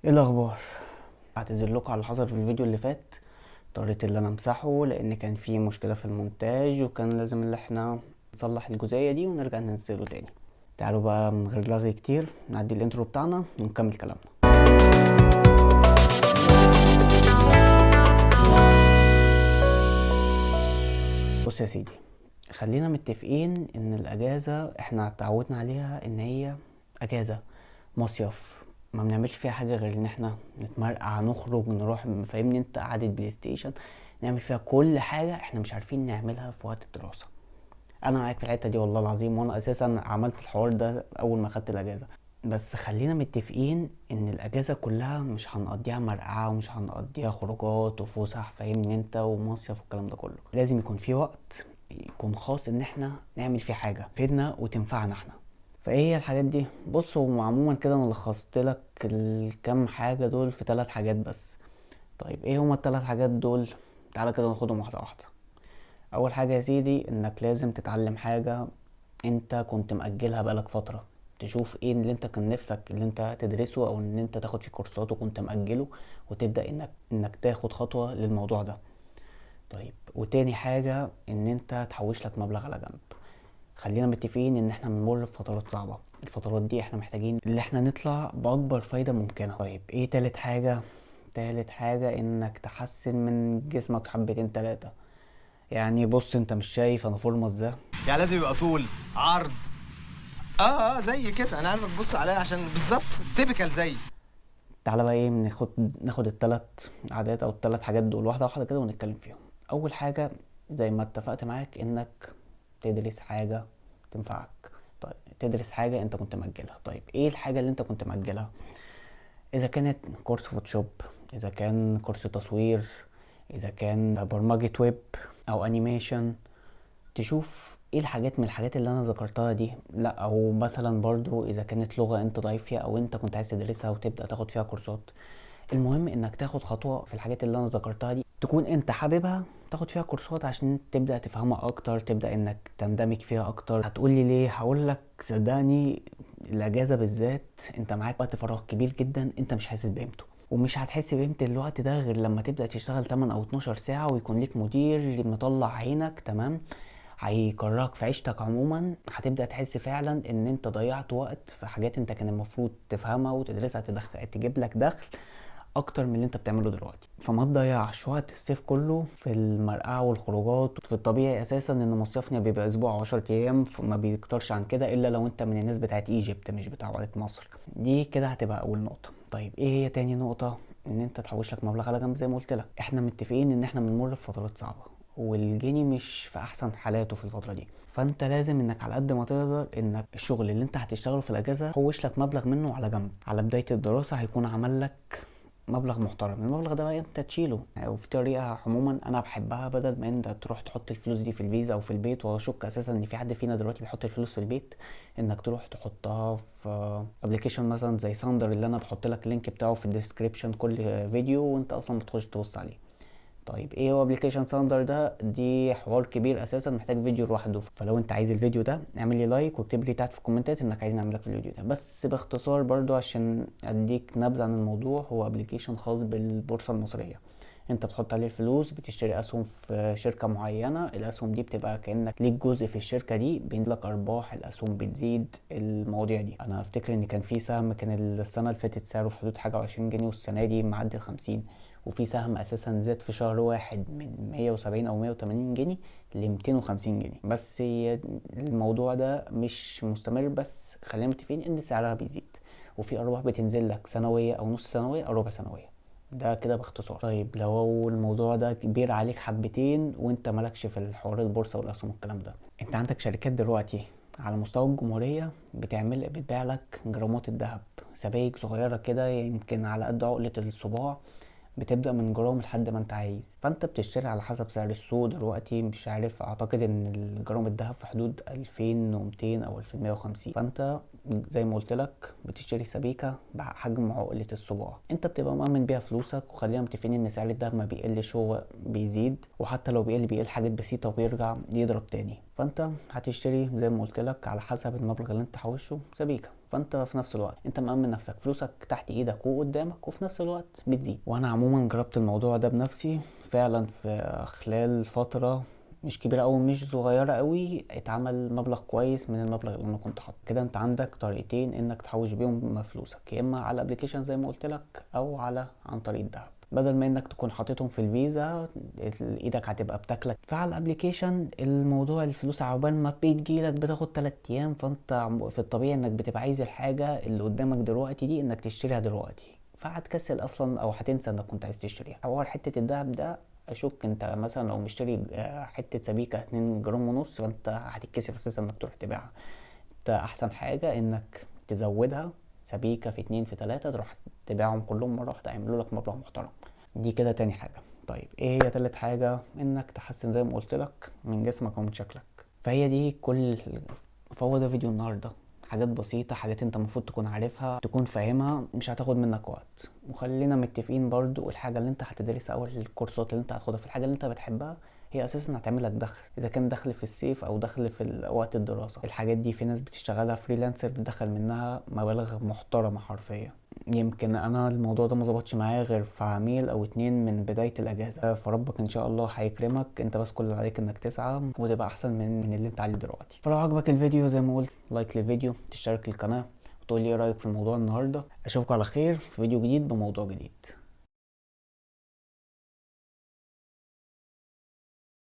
ايه الاخبار؟ اعتذر لكم على اللي حصل في الفيديو اللي فات، اضطريت ان انا امسحه لان كان في مشكلة في المونتاج وكان لازم ان احنا نصلح الجزئية دي ونرجع ننزله تاني. تعالوا بقى من غير لغي كتير نعدي ال intro بتاعنا ونكمل كلامنا. بص يا سيدي، خلينا متفقين ان الاجازة احنا اتعودنا عليها ان هي اجازة مصيف، ما بنعملش فيها حاجة غير ان احنا نتمرقع، نخرج، نروح، فاهمني انت، قعدة بلاي ستيشن، نعمل فيها كل حاجة احنا مش عارفين نعملها في وقت الدراسة. انا معاك في الحتة دي والله العظيم، وانا اساسا عملت الحوار ده اول ما خدت الاجازة. بس خلينا متفقين ان الاجازة كلها مش هنقضيها مرقعة ومش هنقضيها خروجات وفسح، فاهمني انت، ومصيف والكلام ده كله. لازم يكون في وقت يكون خاص ان احنا نعمل فيه حاجة تفيدنا وتنفعنا احنا. فايه هي الحاجات دي؟ بص، هو عموما كده انا لخصت لك الكام حاجة دول في 3 حاجات بس. طيب ايه هما التلات حاجات دول؟ تعالى كده ناخدهم واحدة واحدة. اول حاجة يا سيدي، انك لازم تتعلم حاجة انت كنت مأجلها بقالك فترة، تشوف ايه اللي انت كان نفسك اللي انت تدرسه او ان انت تاخد فيه كورسات وكنت مأجله، وتبدأ انك تاخد خطوة للموضوع ده. طيب وتاني حاجة، ان انت تحوش لك مبلغ على جنب. خلينا متفقين ان احنا بنمر بفترات صعبة، الفترات دي احنا محتاجين ان احنا نطلع بأكبر فايدة ممكنة. طيب ايه تالت حاجة؟ تالت حاجة انك تحسن من جسمك حبتين تلاتة. بص، انت مش شايف انا فورمة ازاي؟ لازم يبقى طول عرض، زي كده. انا عارفك تبص عليا عشان بالظبط تيبيكال زي. تعالى بقى ايه، ناخد التلات عادات او التلات حاجات دول واحدة واحدة كده ونتكلم فيهم. اول حاجة زي ما اتفقت معاك، انك تدرس حاجة تنفعك. طيب تدرس حاجة انت كنت مأجلها. طيب ايه الحاجة اللي انت كنت مأجلها؟ اذا كانت كورس فوتوشوب، اذا كان كورس تصوير، اذا كان برمجة ويب او انيميشن، تشوف ايه الحاجات من الحاجات اللي انا ذكرتها دي. لا، او مثلا برضو اذا كانت لغة انت ضعيف فيها او انت كنت عايز تدرسها وتبدأ تاخد فيها كورسات. المهم انك تاخد خطوة في الحاجات اللي انا ذكرتها دي، تكون انت حاببها، تاخد فيها كورسات عشان تبدأ تفهمها اكتر، تبدأ انك تندمج فيها اكتر. هتقولي ليه؟ هقولك صدقني الاجازة بالذات انت معاك وقت فراغ كبير جدا انت مش حاسس بقيمته، ومش هتحس بقيمة الوقت ده غير لما تبدأ تشتغل 8 او 12 ساعة ويكون ليك مدير مطلع عينك، تمام، هيكرهك في عيشتك عموما. هتبدأ تحس فعلا ان انت ضيعت وقت في حاجات انت كان المفروض تفهمها وتدرسها، تجيب لك دخل اكتر من اللي انت بتعمله دلوقتي. فما تضيعش وقت الصيف كله في المرقعة والخروجات. في الطبيعي اساسا ان مصيفنا بيبقى اسبوع او 10 ايام، فما بيكترش عن كده الا لو انت من الناس بتاعت ايجيبت مش بتاعت مصر. دي كده هتبقى اول نقطة. طيب ايه هي تاني نقطة؟ ان انت تحوش لك مبلغ على جنب. زي ما قلت لك احنا متفقين ان احنا بنمر بفترات صعبة والجنيه مش في احسن حالاته في الفترة دي، فانت لازم انك على قد ما تقدر انك الشغل اللي انت هتشتغله في الاجازة حوش لك مبلغ منه على جنب. على بداية الدراسة هيكون عمل لك مبلغ محترم، المبلغ ده بقى انت تشيله. وفي طريقة عموما انا بحبها، بدل ما انت تروح تحط الفلوس دي في الفيزا او في البيت، واشك اساسا ان في حد فينا دلوقتي بيحط الفلوس في البيت، انك تروح تحطها في ابلكيشن مثلا زي ثاندر اللي انا بحط لك اللينك بتاعه في الديسكريبشن كل فيديو، وانت اصلا بتخش تبص عليه. طيب ايه هو ابلكيشن ثاندر ده؟ دي حوار كبير اساسا محتاج فيديو لوحده، فلو انت عايز الفيديو ده اعمل لي لايك واكتب لي تحت في الكومنتات انك عايز نعمل لك الفيديو ده. بس باختصار برضو عشان اديك نبذه عن الموضوع، هو ابلكيشن خاص بالبورصه المصريه، انت بتحط عليه الفلوس، بتشتري اسهم في شركه معينه، الاسهم دي بتبقى كانك ليك جزء في الشركه دي، بينزل لك ارباح، الاسهم بتزيد، المواضيع دي. انا افتكر ان كان في سهم كان السنه اللي فاتت سعره في حدود حاجه وعشرين جنيه، والسنه دي معدي ال50، وفي سهم اساسا زاد في شهر واحد من 170 او 180 جنيه ل 250 جنيه. بس الموضوع ده مش مستمر، بس خلينا متفقين ان سعرها بيزيد وفي ارباح بتنزل لك سنويه او نص سنويه او ربع سنويه. ده كده باختصار. طيب لو الموضوع ده كبير عليك حبتين وانت مالكش في الحوار البورصه والاسهم والكلام ده، انت عندك شركات دلوقتي على مستوى الجمهورية بتبيع لك جرامات الذهب، سبايك صغيرة كده يمكن على قد عقلة الصباع، بتبدأ من جرام لحد ما انت عايز. فانت بتشتري على حسب سعر السوق دلوقتي، مش عارف، اعتقد ان الجرام الذهب في حدود 2200 او 2150. فانت زي ما قلت لك بتشتري سبيكة بحجم عقلة الصباع، انت بتبقى مأمن بيها فلوسك. وخلينا متفقين ان سعر الذهب ما بيقلش، هو بيزيد، وحتى لو بيقل بيقل حاجات بسيطة وبيرجع يضرب تاني. فانت هتشتري زي ما قلت لك على حسب المبلغ اللي انت حوشه سبيكة، فانت في نفس الوقت انت مأمن نفسك، فلوسك تحت ايدك وقدامك، وفي نفس الوقت بتزيد. وانا عموما جربت الموضوع ده بنفسي فعلا، في خلال فترة مش كبيرة أوي مش صغيرة أوي اتعمل مبلغ كويس من المبلغ اللي أنا كنت حاطه. كده أنت عندك طريقتين إنك تحوش بيهم فلوسك، يا إما على application زي ما قلت لك، أو عن طريق الذهب. بدل ما إنك تكون حاططهم في الفيزا إيدك هتبقى بتاكلك. فعلى ال application الموضوع الفلوس عقبال ما بتجيلك بتاخد 3 أيام، فأنت في الطبيعي إنك بتبقى عايز الحاجة اللي قدامك دلوقتي دي إنك تشتريها دلوقتي، فهتكسل أصلا أو هتنسى إنك كنت عايز تشتريها. حوار حتة الذهب ده اشك انت مثلا لو مشتري حتة سبيكه 2.5 جرام، فانت هتتكسف اساسا انك تروح تبيعها. انت احسن حاجة انك تزودها سبيكه في 2 في 3، تروح تبيعهم كلهم مرة واحدة، يعملوا لك مبلغ محترم. دي كده تاني حاجة. طيب ايه هي تالت حاجة؟ انك تحسن زي ما قلت لك من جسمك ومن شكلك. فهي دي كل فهو ده فيديو النهارده، حاجات بسيطة، حاجات انت المفروض تكون عارفها تكون فاهمها، مش هتاخد منك وقت. وخلينا متفقين برضو الحاجة اللي انت هتدرسها او الكورسات اللي انت هتاخدها في الحاجة اللي انت بتحبها هي اساسا هتعمل لك دخل، اذا كان دخل في الصيف او دخل في وقت الدراسة. الحاجات دي في ناس بتشتغلها freelancer بتدخل منها مبالغ محترمة حرفيا. يمكن انا الموضوع ده ما ظبطش معايا غير في عميل او 2 من بداية الاجازة، فربك ان شاء الله هيكرمك. انت بس كل اللي عليك انك تسعى وتبقى احسن من اللي انت عليه دلوقتي. فلو عجبك الفيديو زي ما قلت like للفيديو، تشترك للقناة، وتقول لي ايه رأيك في الموضوع النهاردة. اشوفكم على خير في فيديو جديد بموضوع جديد.